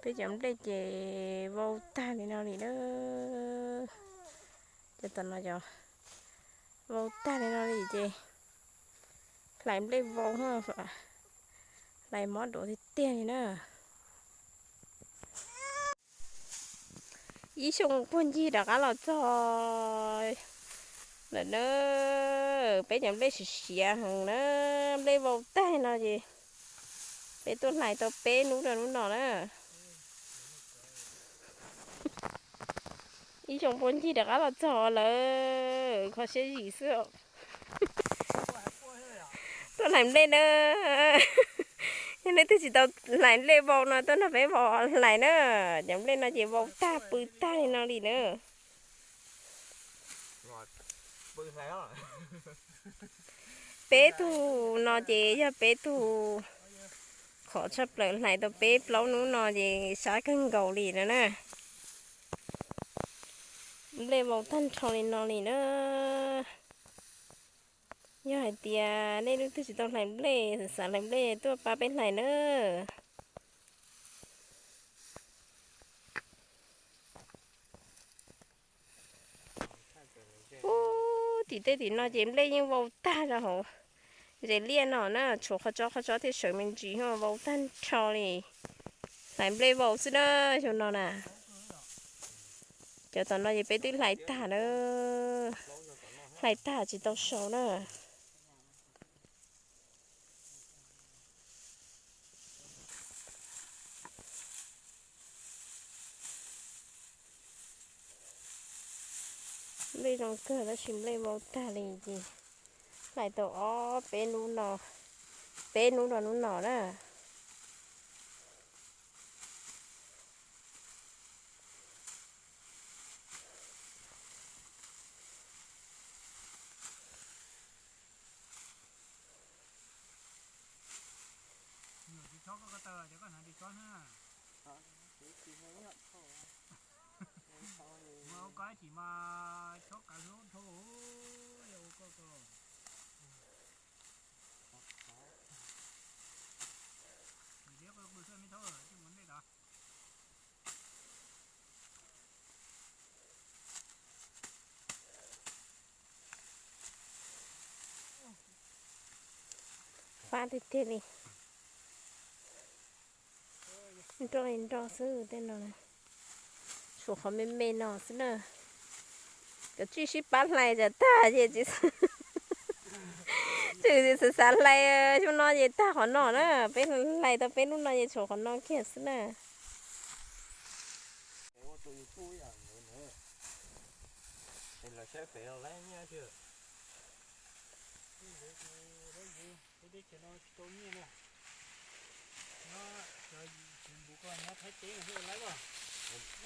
Peb cov nplej ces vau tag li no li na. Cov tom no cov vau tag li no li ces hlais nplej vau, hlais mob duav tiag tiag li na. Ib xyoo puag ncig rov qab los txog lawm na. Peb cov nplej siav siav heev na, nplej vau tag no ces peb tuaj hlais tau peb hnub rau hnub no na. Ib xyoo puag ncig rov qab los txog lawm, kho siab zim xwb. Tuaj hlais nplej na. Yog leej twg tsis tau hlais nplej vau no tuaj nrog peb vau hlais na. Cov nplej no ces vau tag pw tag li no li na. Peb tug no ces yog peb tug khov tshaj plaws, hlais tau peb plaub hnub no ces sab kawg nkaus li no na. Nplej vau tag nrho li no li na. Yog hais tias nej leej twg tsis tau hlais nplej, xav hlais nplej tuaj pab peb hlais na. Ub, tim tej tim no ces nplej yeej vau tag rau hauv ntses liaj no na, tshuav qhov tsob qhov tsob thiaj sawv me ntsis, vau tag nrho li. Hlais nplej vau xwb na, xyoo no na. Cov tom no ces peb twb hlais tag na, hlais tag tsis tau sau na. Nplej zoo kawg tab sis nplej vau tag li ces hlais tau ob peb hnub no, peb hnub rau hnub no na. Mus ua kab chim mas chob kav hlub dhau, yog ua koj ko. Mus liab qw qw xwb me thab, coj mus ntej tod. Fab tiag tiag li. Nroj li nroj xwb tej no, tshuav qhov me me no xwb na. Cov tswj sib pab hlais tsam tag ces tsis, tsis xav xav hlais, xyoo no ces tag qhov no na, peb hlais tau peb hnub no ces tshuav qhov no kiag xwb na.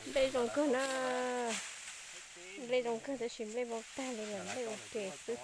Nplej zoo kawg na, nplej zoo kawg tab sis nplej vau tag li lawm, nplej ua ke xwb.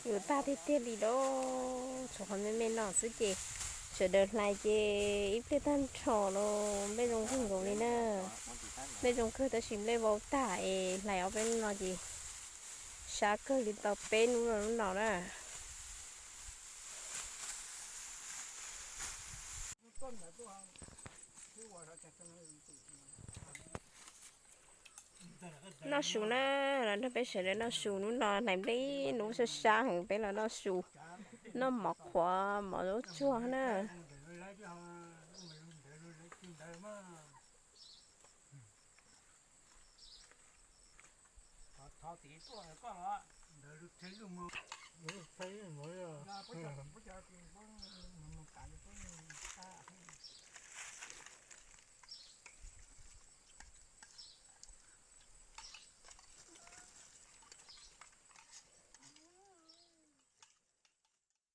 Yus tag tiag tiag li lauj, tshuav qhov me me no xwb ces sawv daws hlais ces ib pliag tag nrho los nplej zoo kawg nkaus li na. Nplej zoo kawg tab sis nplej vau tag es hlais ob peb hnub no ces sab kawg li tau peb hnub rau hnub no na. Noj su na, los nrog peb sawv daws noj su, hnub no hlais nplej hnub sab sab heev, peb los noj su, noj mov qhuav mov zaub tsuag na.